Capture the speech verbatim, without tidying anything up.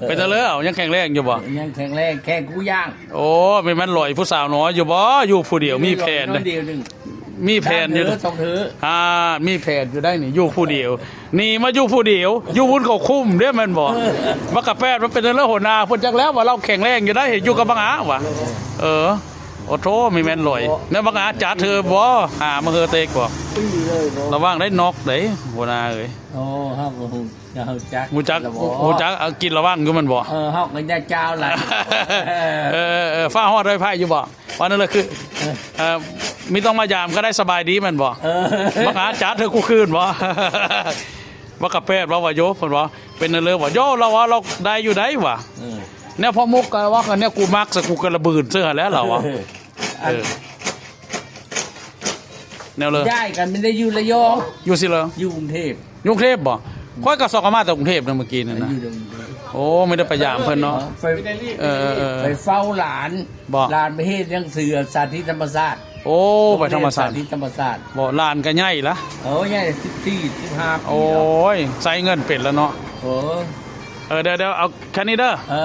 เป็นจั่งใด๋ ยังแข็งแรงอยู่บ่ ยังแข็งแรง แข็งกูย่าง โอ้ แม่น แม่นหลอยผู้สาวน้อยอยู่บ่ อยู่ผู้เดียว มีแผน น้อยเดียวหนึ่ง มีแผนอยู่ สองเทื่อ สองเทื่อ อ่า มีแผนอยู่ได้นี่ อยู่ผู้เดียว หนีมาอยู่ผู้เดียว อยู่บุญเขาคุ้มเด้ แม่นบ่ เออ บักกะแปดมันเป็นเรื่องหัวหน้า เพิ่นจักแล้วว่าเราแข็งแรงอยู่ได้ อยู่กับบังอาว่ะ เออ โอ้โธ่ มีแม่นหลอย แล้วบังอาจัดเธอบ่ หามาเฮอเต็กบ่ ระวังได้น็อกเด้ หัวหน้าเอ้ย โอ้ ครับผม รู้จัก รู้จัก แล้วบ่ รู้จัก เอา กินระวังอยู่แม่นบ่ เออ เฮาก็ได้เจ้าหลาย เออ เออ ฟ้าฮอดได้ไผอยู่บ่ ว่านั่นแหละคือ เออ เอ่อ มีต้องมายามก็ได้สบายดีแม่นบ่ เออ บักอาจัดเธอกูคืนบ่ บักกะแปดว่า ว่าโย เพิ่นว่า เป็นนั่นเลยว่า โย เราว่าเราได้อยู่ได้ว่ะ เออ แนวพ่อมุกก็ว่ากัน แนวกูมักซะ กูก็ระบืนเสื้อแล้วเราอะ เออ เออ แนวเลย ย้ายกันไม่ได้อยู่ระยอง อยู่สิเลย อยู่กรุงเทพ อยู่กรุงเทพบ่ ข้อยก็สอบเข้ามาแต่กรุงเทพฯนะเมื่อกี้นั่นนะ อยู่กรุงเทพ โอ้ ไม่ได้ไปยามเพิ่นเนาะ ไป เออ เออ เออ ไปเฝ้าหลาน บ่ หลานไปเฮ็ดหนังสือสาธิตธรรมศาสตร์ โอ้ ไปธรรมศาสตร์ โรงเรียนสาธิตธรรมศาสตร์ บ่ หลานก็ใหญ่ละ โอ้ ใหญ่ สิบสี่ สิบห้า ปี โอ้ แล้ว ย ใช้เงินเป็นแล้วเนาะ โอ้ เออ เดี๋ยว เดี๋ยว เอาแค่นี้เด้อ เออ